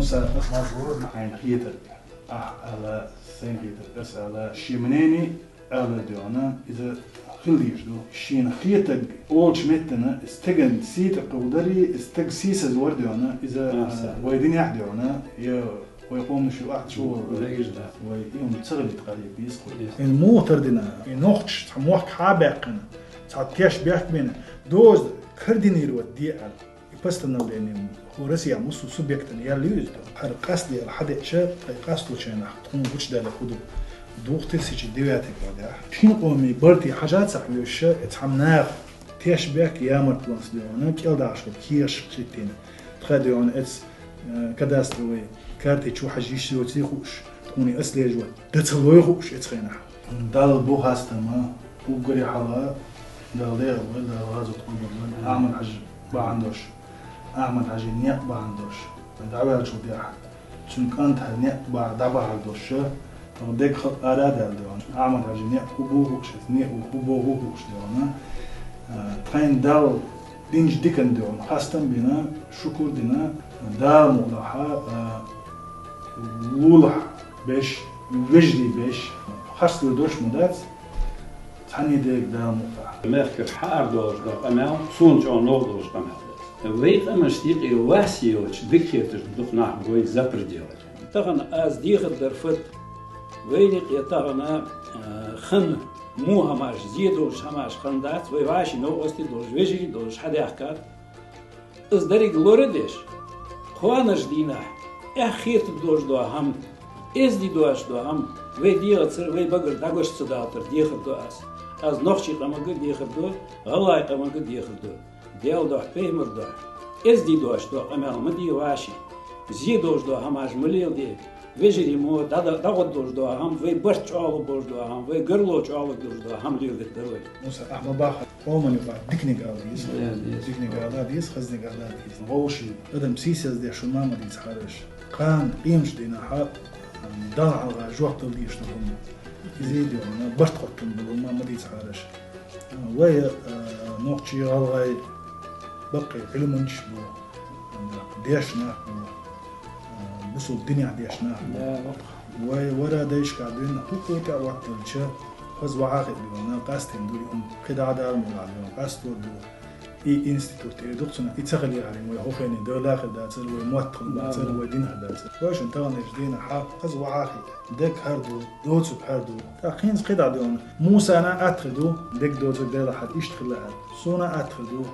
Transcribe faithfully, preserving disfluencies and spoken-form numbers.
Муса, ас мазло хьайна хетар. Ахь ала, сайн хетар, ас ала, ши мнени ала доьгӀна, иза хила дезаш ду. Шена хетаг олуш меттана, стеган сийта кховдари, стег сийсаз вар доьгӀна, иза, а, вай динехь доьгӀна, я вай къомаш ю ахча вала. Вай им ца гӀалит къариб бийс кху. Ин муха тардина, и нохчаш цхьа мохк хьа баьккхина, цхьа теш бехк бина, доза кардинировать де аьлла. И постановление хӀу Россия муссу субъектана ял ю иза. ХӀара къасто дела хьадеача, тхай къасточайнах тхуна гучадаьлла хӀу ду. Двух тысячи девятый годехь. Шин къоми барти хьажа ца хьоьжуша, эца хьам наха теш бехк ямартлонс доьгӀна, кӀел дахьаш хӀу кеш хиттина. Тха доьгӀна эца, э, кадастровый карти чу хьажа йиш йоций хууш, тхуна аслежа дан ца лой хууш эца хенахь. Далла бу хастама, уггаре хьала, Далла дегӀа вай, Далла гӀазот къобал вай, Ахьмад-Хьажи бахьана долуш, Ахьмад-Хьажи некъ бахьана долуш, дӀаваьллачул тӀаьхьа, цуьнан кӀанта некъ бахьа, дӀабахьар долуш, дега халкъ ара а даьлла доьгӀна. Ахьмад-Хьажи некъ хӀу боху хууш, эца некъ хӀу боху хууш доьгӀна. А, тхайна Далла динчу диканна доьгӀна, хастам а бина, шукур а дина, Дала мукъ лахь, а, лулахь беш, вежарий беш, харцлур долуш ма дац, цхьаьний дега Дала мукъ лахь. Мехкара хьаар долуш дар къамел, суна чӀогӀа новкъа долуш къамел дац. Вай къаманаш дийкъе вас йоцуш, дика хеташ дукха нах бу вайна за пределы. Тахана аз дехар дар фат, вайна юкъе тахана, а, хан муха хӀамаш, зе долуш хӀамаш хан дац, вай ваши новкъостий долуш, вежарий долуш хьадаьхкад. Иза дерриг лора а деш, кхоанаш дийнахь, эхь хетар долуш дола хӀама, эзди дош дола хӀама, вай дегӀацара, вай багара дӀагош ца далтар дехар до ас. Аз нохчий къамага дехар до, гӀалгӀай къамага дехар до. Дела дохь, пайхамар дохь, эзди дош дола къамел ма де ваши. Зе долуш дола хӀамаш ма леладе. Вежарий мо, дӀа-, дӀа-, дӀагӀод долуш дола хӀама, вай барт чӀогӀа болуш дола хӀама, вай гарло чӀогӀа долуш дола хӀама леладе дар вай. Муса, ахь ма баха, къоман юкъа диканиг ала деза. Деза, деза. Диканиг ала деза, хазниг ала деза. Вовши, адам сийсаздеш шуна ма дийца хьараш. Кхана къемаш дийнахьа, Далла хьалха жоп дала дезаш ду хӀума. Иза а де хьуна, барт хоттун болу хӀума ма дийца хьараш. Вай, а, нохчий, гӀалгӀай баккхий Ӏилманчаш бу, дешна нах бу, а, бусулба динехь дешна нах бу. Да, вот. Вай вара дайшка дуьйна хӀуъу тӀе а ватталча, хаза вахьа хиъ дуьйна, къастийна ду и хӀума, кхидӀа а Дала мукъ лахь дуьйна, къастор ду. И институт тӀе дукха цунах и ца хилийхьарин, вай хӀокхуьнан доьла хир дацара, вай мотт хир дацара, вай дин хир дацара. Вай шун таханлерчу дийнахь хьа хаза вахьа хиъ, дег хӀара ду, доцург хӀара ду. ТӀаккха хӀинца кхидӀа дуьйна, Мусана атта хир ду, дег доцург Дела хьан иштта хила аьлла. Суна атта хир ду.